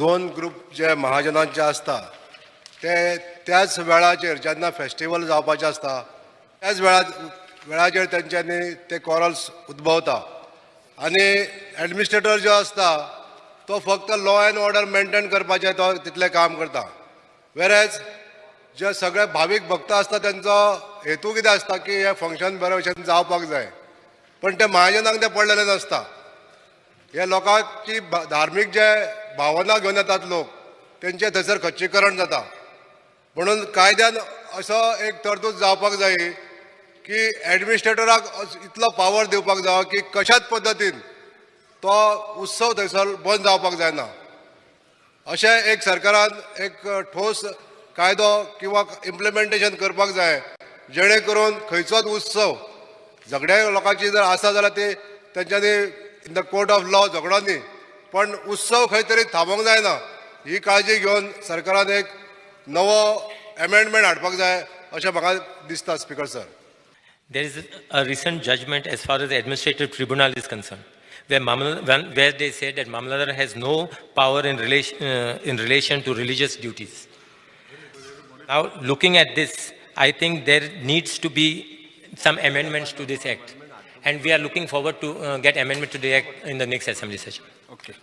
दोन ग्रुप जे महाजनांचे आसता ते त्याच वेळाचेर जेन्ना फेस्टिवल जावपाचें आसता त्याच वेळाचेर तेंच्यांनी ते कॉरल्स उद्भवता आनी एडमिनिस्ट्रेटर जो आसता तो फक्त लॉ एंड ऑर्डर मेंटेन करपाचें तो तितलें काम करता. वेरेज जे सगळे भावीक भक्त आसता तेंचो हेतू कितें आसता की हें फंक्शन बऱ्या भशेन जावपाक जाय, पण ते महाजनांक तें पडलेलें नासता. हे लोकांची धार्मीक जे भावना घेवन येतात लोक तेंचें थंयसर खच्चीकरण जाता. म्हणून कायद्यान असो एक तरतूद जावपाक जाय की एडमिनिस्ट्रेटराक इतलो पावर दिवपाक जाय की कशाच पद्दतीन तो उत्सव थंयसर बंद जावपाक जायना. अशें एक सरकारान एक ठोस कायदो किंवा इम्प्लिमेंटेशन करपाक जाय जेणे करून खंयचोच उत्सव झगड्या लोकांची जर आसा जाल्यार ती तेंच्यांनी in the court of law झगडो न्ही, पण उत्सव खंय तरी थांबोवंक जायना ही काळजी घेवन सरकारान एक नवो एमेंडमेंट हाडपाक जाय अशें म्हाका दिसता. Speaker sir, There is a recent judgment as far as the administrative tribunal is concerned, where they said that Mamlatdar has no power in relation to religious duties. Now, looking at this, I think there needs to be some amendments to this act. And we are looking forward to get amendment to the act in the next assembly session. Okay.